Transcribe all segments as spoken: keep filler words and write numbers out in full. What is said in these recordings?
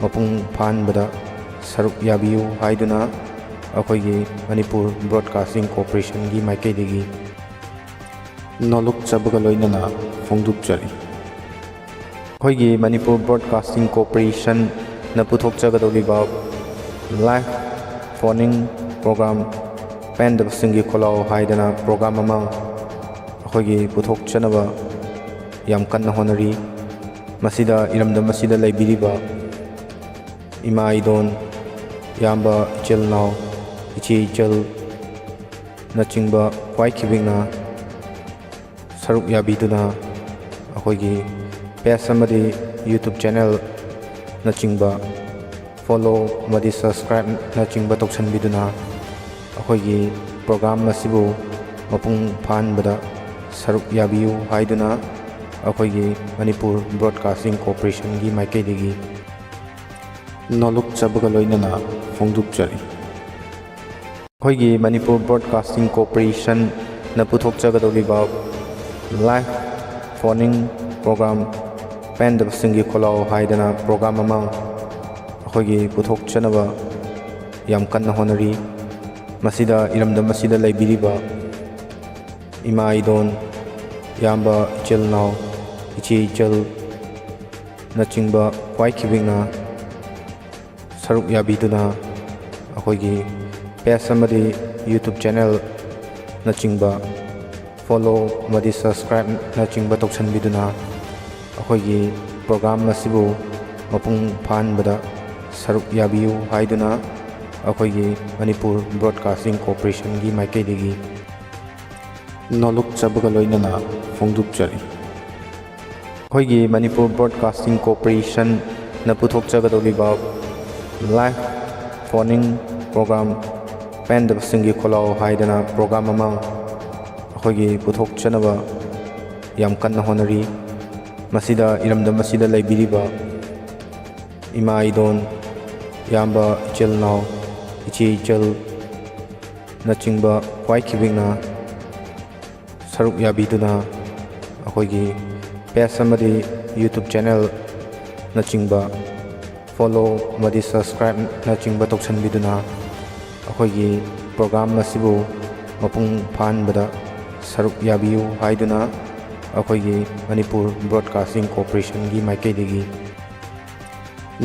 ꯃꯄꯨꯡ ꯐꯥꯍꯟꯕꯗ ꯁꯔꯨꯛ ꯌꯥꯕꯤꯌꯨ ꯍꯥꯏꯗꯨꯅ ꯑꯩꯈꯣꯏꯒꯤ ꯃꯅꯤꯄꯨꯔ ꯕ꯭ꯔꯣꯗꯀꯥꯁꯇꯤꯡ ꯀꯣꯔꯄꯣꯔꯦꯁꯟꯒꯤ ꯃꯥꯏꯀꯩꯗꯒꯤ ꯅꯣꯂꯨꯛꯆꯕꯒ ꯂꯣꯏꯅꯅ ꯐꯣꯡꯗꯣꯛꯆꯔꯤ꯫ ꯑꯩꯈꯣꯏꯒꯤ Manipur broadcasting ꯀꯣꯔꯄꯣꯔꯦꯁꯟꯅ ꯄꯨꯊꯣꯛꯆꯒꯗꯧꯔꯤꯕ life phone in programme ꯄꯦꯟꯗꯕꯁꯤꯡꯒꯤ ꯈꯣꯜꯂꯥꯎ ꯍꯥꯏꯗꯅ ꯄ꯭ꯔꯣꯒ꯭ꯔꯥꯝ ꯑꯃ ꯑꯩꯈꯣꯏꯒꯤ ꯄꯨꯊꯣꯛꯆꯅꯕ ꯌꯥꯝ ꯀꯟꯅ ꯍꯣꯠꯅꯔꯤ꯫ ꯃꯁꯤꯗ ꯏꯔꯝꯗꯝ ꯑꯁꯤꯗ ꯂꯩꯕꯤꯔꯤꯕ ꯏꯃꯥ ꯏꯗꯣꯟ, ꯏꯌꯥꯝꯕ ꯏꯆꯤꯜ ꯏꯅꯥꯎ, ꯏꯆꯦ ꯏꯆꯜꯅꯆꯤꯡꯕ ꯈ꯭ꯋꯥꯏ ꯈꯤꯕꯤꯛꯅ ꯁꯔꯨꯛ ꯌꯥꯕꯤꯗꯨꯅ ꯑꯩꯈꯣꯏꯒꯤ ꯄꯦꯖ ꯑꯃꯗꯤ YouTube ꯆꯦꯅꯦꯜꯅꯆꯤꯡꯕ ꯐꯣꯂꯣ ꯑꯃꯗꯤ ꯁꯕꯁꯀ꯭ꯔꯥꯏꯕꯅꯆꯤꯡꯕ ꯇꯧꯁꯟꯕꯤꯗꯨꯅ ꯑꯩꯈꯣꯏꯒꯤ ꯄ꯭ꯔꯣꯒ꯭ꯔꯥꯝ ꯑꯁꯤꯕꯨ ꯃꯄꯨꯡ ꯐꯥꯍꯟꯕꯗ ꯁꯔꯨꯛ ꯌꯥꯕꯤꯌꯨ ꯍꯥꯏꯗꯨꯅ ꯑꯩꯈꯣꯏꯒꯤ ꯃꯅꯤꯄꯨꯔ ꯕ꯭ꯔꯣꯗꯀꯥꯁꯇꯤꯡ ꯀꯣꯔꯄꯣꯔꯦꯁꯟꯒꯤ ꯃꯥꯏꯀꯩꯗꯒꯤ ꯅꯣꯂꯨꯛꯆꯕꯒ ꯂꯣꯏꯅꯅ ꯐꯣꯡꯗꯣꯛꯆꯔꯤ꯫ ꯑꯩꯈꯣꯏꯒꯤ Manipur broadcasting ꯀꯣꯔꯄꯣꯔꯦꯁꯟꯅ ꯄꯨꯊꯣꯛꯆꯒꯗꯧꯔꯤꯕ life phone in programme ꯄꯦꯟꯗꯕꯁꯤꯡꯒꯤ ꯈꯣꯜꯂꯥꯎ ꯍꯥꯏꯗꯅ ꯄ꯭ꯔꯣꯒ꯭ꯔꯥꯝ ꯑꯃ ꯑꯩꯈꯣꯏꯒꯤ ꯄꯨꯊꯣꯛꯆꯅꯕ ꯌꯥꯝ ꯀꯟꯅ ꯍꯣꯠꯅꯔꯤ꯫ ꯃꯁꯤꯗ ꯏꯔꯝꯗꯝ ꯑꯁꯤꯗ ꯂꯩꯕꯤꯔꯤꯕ ꯏꯃꯥ ꯏꯗꯣꯟ, ꯏꯌꯥꯝꯕ ꯏꯆꯤꯜ ꯏꯅꯥꯎ, ꯏꯆꯦ ꯏꯆꯜꯅꯆꯤꯡꯕ ꯈ꯭ꯋꯥꯏ ꯈꯤꯕꯤꯛꯅ ꯁꯔꯨꯛ ꯌꯥꯕꯤꯗꯨꯅ ꯑꯩꯈꯣꯏꯒꯤ ꯄꯦꯖ ꯑꯃꯗꯤ YouTube ꯆꯦꯅꯦꯜꯅꯆꯤꯡꯕ ꯐꯣꯂꯣ ꯑꯃꯗꯤ ꯁꯕꯁꯀ꯭ꯔꯥꯏꯕꯅꯆꯤꯡꯕ ꯇꯧꯁꯟꯕꯤꯗꯨꯅ ꯑꯩꯈꯣꯏꯒꯤ ꯄ꯭ꯔꯣꯒ꯭ꯔꯥꯝ ꯑꯁꯤꯕꯨ ꯃꯄꯨꯡ ꯐꯥꯍꯟꯕꯗ ꯁꯔꯨꯛ ꯌꯥꯕꯤꯌꯨ ꯍꯥꯏꯗꯨꯅ ꯑꯩꯈꯣꯏꯒꯤ ꯃꯅꯤꯄꯨꯔ ꯕ꯭ꯔꯣꯗꯀꯥꯁꯇꯤꯡ ꯀꯣꯔꯄꯣꯔꯦꯁꯟꯒꯤ ꯃꯥꯏꯀꯩꯗꯒꯤ ꯅꯣꯂꯨꯛꯆꯕꯒ ꯂꯣꯏꯅꯅ ꯐꯣꯡꯗꯣꯛꯆꯔꯤ꯫ ꯑꯩꯈꯣꯏꯒꯤ Manipur broadcasting ꯀꯣꯔꯄꯣꯔꯦꯁꯟꯅ ꯄꯨꯊꯣꯛꯆꯒꯗꯧꯔꯤꯕ life phone in programme ꯄꯦꯟꯗꯕꯁꯤꯡꯒꯤ ꯈꯣꯜꯂꯥꯎ ꯍꯥꯏꯗꯅ ꯄ꯭ꯔꯣꯒ꯭ꯔꯥꯝ ꯑꯃ ꯑꯩꯈꯣꯏꯒꯤ ꯄꯨꯊꯣꯛꯆꯅꯕ ꯌꯥꯝ ꯀꯟꯅ ꯍꯣꯠꯅꯔꯤ꯫ ꯃꯁꯤꯗ ꯏꯔꯝꯗꯝ ꯑꯁꯤꯗ ꯂꯩꯕꯤꯔꯤꯕ ꯏꯃꯥ ꯏꯗꯣꯟ, ꯏꯌꯥꯝꯕ ꯏꯆꯤꯜ ꯏꯅꯥꯎ, ꯏꯆꯦ ꯏꯆꯜꯅꯆꯤꯡꯕ ꯈ꯭ꯋꯥꯏ ꯈꯤꯕꯤꯛꯅ ꯁꯔꯨꯛ ꯌꯥꯕꯤꯗꯨꯅ ꯑꯩꯈꯣꯏꯒꯤ ꯄꯦꯖ ꯑꯃꯗꯤ YouTube ꯆꯦꯅꯦꯜꯅꯆꯤꯡꯕ ꯐꯣꯂꯣ ꯑꯃꯗꯤ ꯁꯕꯁꯀ꯭ꯔꯥꯏꯕꯅꯆꯤꯡꯕ ꯇꯧꯁꯟꯕꯤꯗꯨꯅ ꯑꯩꯈꯣꯏꯒꯤ ꯄ꯭ꯔꯣꯒ꯭ꯔꯥꯝ ꯑꯁꯤꯕꯨ ꯃꯄꯨꯡ ꯐꯥꯍꯟꯕꯗ ꯁꯔꯨꯛ ꯌꯥꯕꯤꯌꯨ ꯍꯥꯏꯗꯨꯅ ꯑꯩꯈꯣꯏꯒꯤ ꯃꯅꯤꯄꯨꯔ ꯕ꯭ꯔꯣꯗꯀꯥꯁꯇꯤꯡ ꯀꯣꯔꯄꯣꯔꯦꯁꯟꯒꯤ ꯃꯥꯏꯀꯩꯗꯒꯤ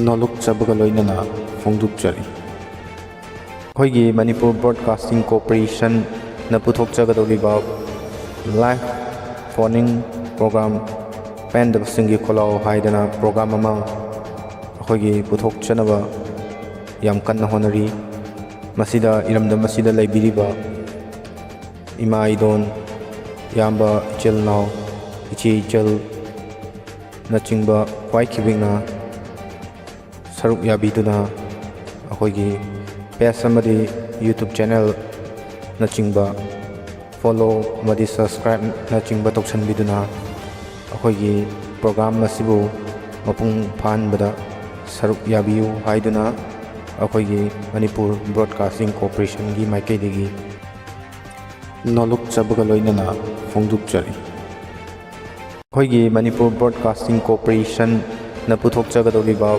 ꯅꯣꯂꯨꯛꯆꯕꯒ ꯂꯣꯏꯅꯅ ꯐꯣꯡꯗꯣꯛꯆꯔꯤ꯫ ꯑꯩꯈꯣꯏꯒꯤ Manipur broadcasting ꯀꯣꯔꯄꯣꯔꯦꯁꯟꯅ ꯄꯨꯊꯣꯛꯆꯒꯗꯧꯔꯤꯕ life phone in programme ꯄꯦꯟꯗꯕꯁꯤꯡꯒꯤ ꯈꯣꯜꯂꯥꯎ ꯍꯥꯏꯗꯅ ꯄ꯭ꯔꯣꯒ꯭ꯔꯥꯝ ꯑꯃ ꯑꯩꯈꯣꯏꯒꯤ ꯄꯨꯊꯣꯛꯆꯅꯕ ꯌꯥꯝ ꯀꯟꯅ ꯍꯣꯠꯅꯔꯤ꯫ ꯃꯁꯤꯗ ꯏꯔꯝꯗꯝ ꯑꯁꯤꯗ ꯂꯩꯕꯤꯔꯤꯕ ꯏꯃꯥ ꯏꯗꯣꯟ, ꯏꯌꯥꯝꯕ ꯏꯆꯤꯜ ꯏꯅꯥꯎ, ꯏꯆꯦ ꯏꯆꯜꯅꯆꯤꯡꯕ ꯈ꯭ꯋꯥꯏ ꯈꯤꯕꯤꯛꯅ ꯁꯔꯨꯛ ꯌꯥꯕꯤꯗꯨꯅ ꯑꯩꯈꯣꯏꯒꯤ ꯄꯦꯖ ꯑꯃꯗꯤ YouTube ꯆꯦꯅꯦꯜꯅꯆꯤꯡꯕ ꯐꯣꯂꯣ ꯑꯃꯗꯤ ꯁꯕꯁꯀ꯭ꯔꯥꯏꯕꯅꯆꯤꯡꯕ ꯇꯧꯁꯟꯕꯤꯗꯨꯅ ꯑꯩꯈꯣꯏꯒꯤ ꯄ꯭ꯔꯣꯒ꯭ꯔꯥꯝ ꯑꯁꯤꯕꯨ ꯃꯄꯨꯡ ꯐꯥꯍꯟꯕꯗ ꯁꯔꯨꯛ ꯌꯥꯕꯤꯌꯨ ꯍꯥꯏꯗꯨꯅ ꯑꯩꯈꯣꯏꯒꯤ ꯃꯅꯤꯄꯨꯔ ꯕ꯭ꯔꯣꯗꯀꯥꯁꯇꯤꯡ ꯀꯣꯔꯄꯣꯔꯦꯁꯟꯒꯤ ꯃꯥꯏꯀꯩꯗꯒꯤ ꯅꯣꯂꯨꯛꯆꯕꯒ ꯂꯣꯏꯅꯅ ꯐꯣꯡꯗꯣꯛꯆꯔꯤ꯫ ꯑꯩꯈꯣꯏꯒꯤ Manipur broadcasting ꯀꯣꯔꯄꯣꯔꯦꯁꯟꯅ ꯄꯨꯊꯣꯛꯆꯒꯗꯧꯔꯤꯕ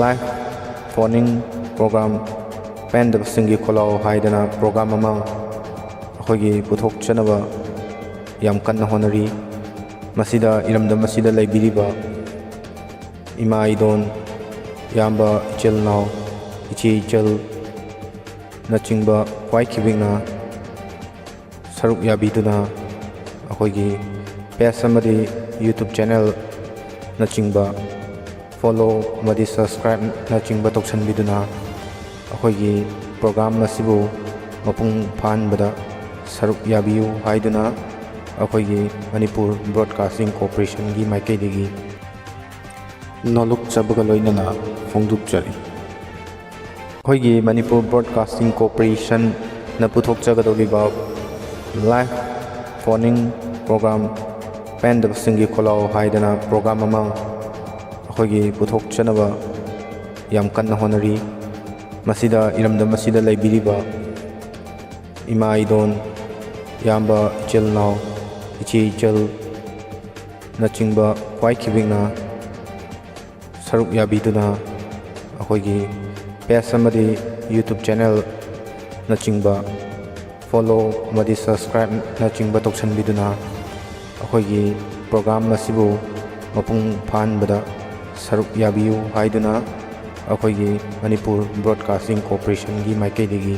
life phone in programme ꯄꯦꯟꯗꯕꯁꯤꯡꯒꯤ ꯈꯣꯜꯂꯥꯎ ꯍꯥꯏꯗꯅ ꯄ꯭ꯔꯣꯒ꯭ꯔꯥꯝ ꯑꯃ ꯑꯩꯈꯣꯏꯒꯤ ꯄꯨꯊꯣꯛꯆꯅꯕ ꯌꯥꯝ ꯀꯟꯅ ꯍꯣꯠꯅꯔꯤ꯫ ꯃꯁꯤꯗ ꯏꯔꯝꯗꯝ ꯑꯁꯤꯗ ꯂꯩꯕꯤꯔꯤꯕ ꯏꯃꯥ ꯏꯗꯣꯟ, ꯏꯌꯥꯝꯕ ꯏꯆꯤꯜ ꯏꯅꯥꯎ, ꯏꯆꯦ ꯏꯆꯜꯅꯆꯤꯡꯕ ꯈ꯭ꯋꯥꯏ ꯈꯤꯕꯤꯛꯅ ꯁꯔꯨꯛ ꯌꯥꯕꯤꯗꯨꯅ ꯑꯩꯈꯣꯏꯒꯤ ꯄꯦꯖ ꯑꯃꯗꯤ YouTube ꯆꯦꯅꯦꯜꯅꯆꯤꯡꯕ ꯐꯣꯂꯣ ꯑꯃꯗꯤ ꯁꯕꯁꯀ꯭ꯔꯥꯏꯕꯅꯆꯤꯡꯕ ꯇꯧꯁꯟꯕꯤꯗꯨꯅ ꯑꯩꯈꯣꯏꯒꯤ ꯄ꯭ꯔꯣꯒ꯭ꯔꯥꯝ ꯑꯁꯤꯕꯨ ꯃꯄꯨꯡ ꯐꯥꯍꯟꯕꯗ ꯁꯔꯨꯛ ꯌꯥꯕꯤꯌꯨ ꯍꯥꯏꯗꯨꯅ ꯑꯩꯈꯣꯏꯒꯤ ꯃꯅꯤꯄꯨꯔ ꯕ꯭ꯔꯣꯗꯀꯥꯁꯇꯤꯡ ꯀꯣꯔꯄꯣꯔꯦꯁꯟꯒꯤ ꯃꯥꯏꯀꯩꯗꯒꯤ ꯅꯣꯂꯨꯛꯆꯕꯒ ꯂꯣꯏꯅꯅ ꯐꯣꯡꯗꯣꯛꯆꯔꯤ꯫ ꯑꯩꯈꯣꯏꯒꯤ Manipur broadcasting ꯀꯣꯔꯄꯣꯔꯦꯁꯟꯅ ꯄꯨꯊꯣꯛꯆꯒꯗꯧꯔꯤꯕ life phone in programme ꯄꯦꯟꯗꯕꯁꯤꯡꯒꯤ ꯈꯣꯜꯂꯥꯎ ꯍꯥꯏꯗꯅ ꯄ꯭ꯔꯣꯒ꯭ꯔꯥꯝ ꯑꯃ ꯑꯩꯈꯣꯏꯒꯤ ꯄꯨꯊꯣꯛꯆꯅꯕ ꯌꯥꯝ ꯀꯟꯅ ꯍꯣꯠꯅꯔꯤ꯫ ꯃꯁꯤꯗ ꯏꯔꯝꯗꯝ ꯑꯁꯤꯗ ꯂꯩꯕꯤꯔꯤꯕ ꯏꯃꯥ ꯏꯗꯣꯟ, ꯏꯌꯥꯝꯕ ꯏꯆꯤꯜ ꯏꯅꯥꯎ, ꯏꯆꯦ ꯏꯆꯜꯅꯆꯤꯡꯕ ꯈ꯭ꯋꯥꯏ ꯈꯤꯕꯤꯛꯅ ꯁꯔꯨꯛ ꯌꯥꯕꯤꯗꯨꯅ ꯑꯩꯈꯣꯏꯒꯤ page ꯑꯃꯗꯤ YouTube channelꯅꯆꯤꯡꯕ follow ꯑꯃꯗꯤ subscribeꯅꯆꯤꯡꯕ ꯇꯧꯁꯤꯟꯕꯤꯗꯨꯅ ꯑꯩꯈꯣꯏꯒꯤ program ꯑꯁꯤꯕꯨ ꯃꯄꯨꯡ ꯐꯥꯍꯟꯕꯗ ꯁꯔꯨꯛ ꯌꯥꯕꯤꯌꯨ ꯍꯥꯏꯗꯨꯅ ꯑꯩꯈꯣꯏꯒꯤ ꯃꯅꯤꯄꯨꯔ Broadcasting Corporationꯒꯤ ꯃꯥꯏꯀꯩꯗꯒꯤ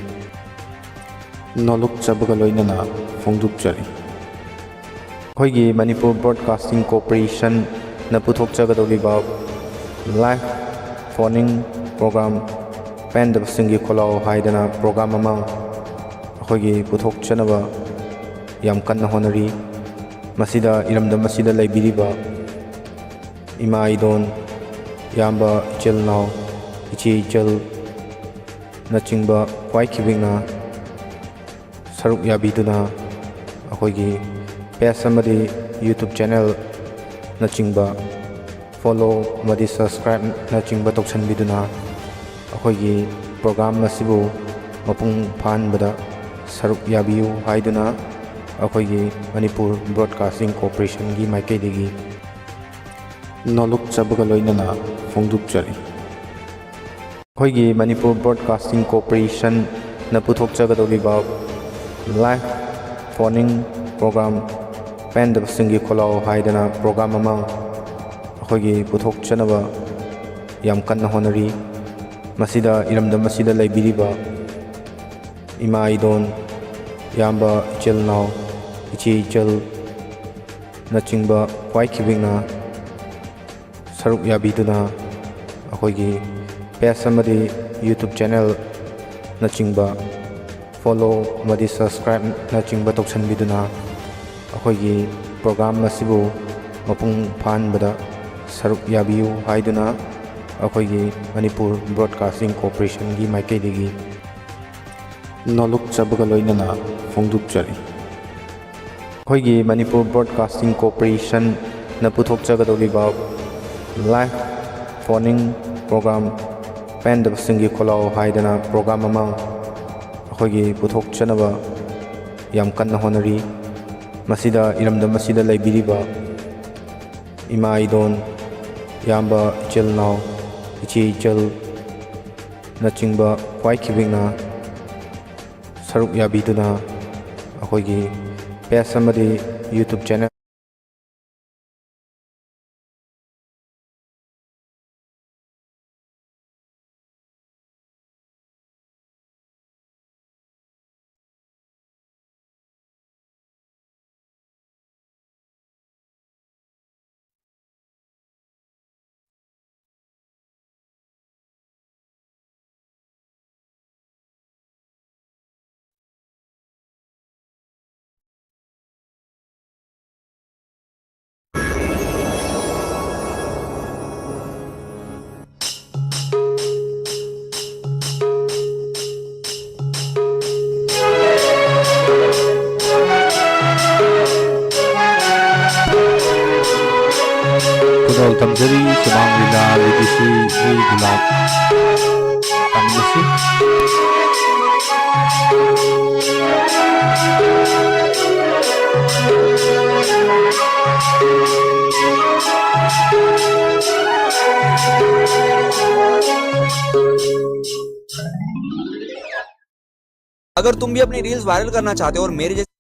ꯅꯣꯂꯨꯛꯆꯕꯒ ꯂꯣꯏꯅꯅ ꯐꯣꯡꯗꯣꯛꯆꯔꯤ꯫ ꯑꯩꯈꯣꯏꯒꯤ Manipur Broadcasting Corporationꯅ ꯄꯨꯊꯣꯛꯆꯒꯗꯧꯔꯤꯕ live phone-in program ꯄꯦꯟꯗꯕꯁꯤꯡꯒꯤ ꯈꯣꯜꯂꯥꯎ ꯍꯥꯏꯗꯅ program ꯑꯃ ꯑꯩꯈꯣꯏꯒꯤ ꯄꯨꯊꯣꯛꯆꯅꯕ ꯌꯥꯝ ꯀꯟꯅ ꯍꯣꯠꯅꯔꯤ꯫ ꯃꯁꯤꯗ ꯏꯔꯝꯗꯝ ꯑꯁꯤꯗ ꯂꯩꯕꯤꯔꯤꯕ ꯏꯃꯥ ꯏꯗꯣꯟ, ꯏꯌꯥꯝꯕ ꯏꯆꯤꯜ ꯏꯅꯥꯎ, ꯏꯆꯦ ꯏꯆꯜꯅꯆꯤꯡꯕ ꯈ꯭ꯋꯥꯏ ꯈꯤꯕꯤꯛꯅ ꯁꯔꯨꯛ ꯌꯥꯕꯤꯗꯨꯅ ꯑꯩꯈꯣꯏꯒꯤ page ꯑꯃꯗꯤ YouTube channelꯅꯆꯤꯡꯕ follow ꯑꯃꯗꯤ subscribeꯅꯆꯤꯡꯕ ꯇꯧꯁꯤꯟꯕꯤꯗꯨꯅ ꯑꯩꯈꯣꯏꯒꯤ program ꯑꯁꯤꯕꯨ ꯃꯄꯨꯡ ꯐꯥꯍꯟꯕꯗ ꯁꯔꯨꯛ ꯌꯥꯕꯤꯌꯨ ꯍꯥꯏꯗꯨꯅ ꯑꯩꯈꯣꯏꯒꯤ ꯃꯅꯤꯄꯨꯔ Broadcasting Corporationꯒꯤ ꯃꯥꯏꯀꯩꯗꯒꯤ ꯅꯣꯂꯨꯛꯆꯕꯒ ꯂꯣꯏꯅꯅ ꯐꯣꯡꯗꯣꯛꯆꯔꯤ꯫ ꯑꯩꯈꯣꯏꯒꯤ Manipur Broadcasting Corporationꯅ ꯄꯨꯊꯣꯛꯆꯒꯗꯧꯔꯤꯕ live phone-in program ꯄꯦꯟꯗꯕꯁꯤꯡꯒꯤ ꯈꯣꯜꯂꯥꯎ ꯍꯥꯏꯗꯅ program ꯑꯃ ꯑꯩꯈꯣꯏꯒꯤ ꯄꯨꯊꯣꯛꯆꯅꯕ ꯌꯥꯝ ꯀꯟꯅ ꯍꯣꯠꯅꯔꯤ꯫ ꯃꯁꯤꯗ ꯏꯔꯝꯗꯝ ꯑꯁꯤꯗ ꯂꯩꯕꯤꯔꯤꯕ ꯏꯃꯥ ꯏꯗꯣꯟ, ꯏꯌꯥꯝꯕ ꯏꯆꯤꯜ ꯏꯅꯥꯎ, ꯏꯆꯦ ꯏꯆꯜꯅꯆꯤꯡꯕ ꯈ꯭ꯋꯥꯏ ꯈꯤꯕꯤꯛꯅ ꯁꯔꯨꯛ ꯌꯥꯕꯤꯗꯨꯅ ꯑꯩꯈꯣꯏꯒꯤ page ꯑꯃꯗꯤ YouTube channelꯅꯆꯤꯡꯕ follow ꯑꯃꯗꯤ subscribeꯅꯆꯤꯡꯕ ꯇꯧꯁꯤꯟꯕꯤꯗꯨꯅ ꯑꯩꯈꯣꯏꯒꯤ program ꯑꯁꯤꯕꯨ ꯃꯄꯨꯡ ꯐꯥꯍꯟꯕꯗ ꯁꯔꯨꯛ ꯌꯥꯕꯤꯌꯨ ꯍꯥꯏꯗꯨꯅ ꯑꯩꯈꯣꯏꯒꯤ ꯃꯅꯤꯄꯨꯔ Broadcasting Corporationꯒꯤ ꯃꯥꯏꯀꯩꯗꯒꯤ ꯅꯣꯂꯨꯛꯆꯕꯒ ꯂꯣꯏꯅꯅ ꯐꯣꯡꯗꯣꯛꯆꯔꯤ꯫ ꯑꯩꯈꯣꯏꯒꯤ Manipur Broadcasting Corporationꯅ ꯄꯨꯊꯣꯛꯆꯒꯗꯧꯔꯤꯕ live phone-in program ꯄꯦꯟꯗꯕꯁꯤꯡꯒꯤ ꯈꯣꯜꯂꯥꯎ ꯍꯥꯏꯗꯅ program ꯑꯃ ꯑꯩꯈꯣꯏꯒꯤ ꯄꯨꯊꯣꯛꯆꯅꯕ ꯌꯥꯝ ꯀꯟꯅ ꯍꯣꯠꯅꯔꯤ꯫ ꯃꯁꯤꯗ ꯏꯔꯝꯗꯝ ꯑꯁꯤꯗ ꯂꯩꯕꯤꯔꯤꯕ ꯏꯃꯥ ꯏꯗꯣꯟ, ꯏꯌꯥꯝꯕ, ꯏꯆꯤꯜ ꯏꯅꯥꯎ, ꯏꯆꯦ ꯏꯆꯜꯅꯆꯤꯡꯕ ꯈ꯭ꯋꯥꯏ ꯈꯤꯕꯤꯛꯅ ꯁꯔꯨꯛ ꯌꯥꯕꯤꯗꯨꯅ ꯑꯩꯈꯣꯏꯒꯤ page ꯑꯃꯗꯤ YouTube channel ꯈꯨꯗꯣꯜ ꯇꯝꯖꯔꯤ ꯁꯨꯃꯥꯡ ꯂꯤꯂꯥ ꯂꯤꯕꯤꯁꯤ ꯒꯨꯂꯥꯞ ꯇꯝꯕꯁꯤ꯫ अगर तुम भी अपनी रील्स वायरल करना चाहते हो और मेरे जैसे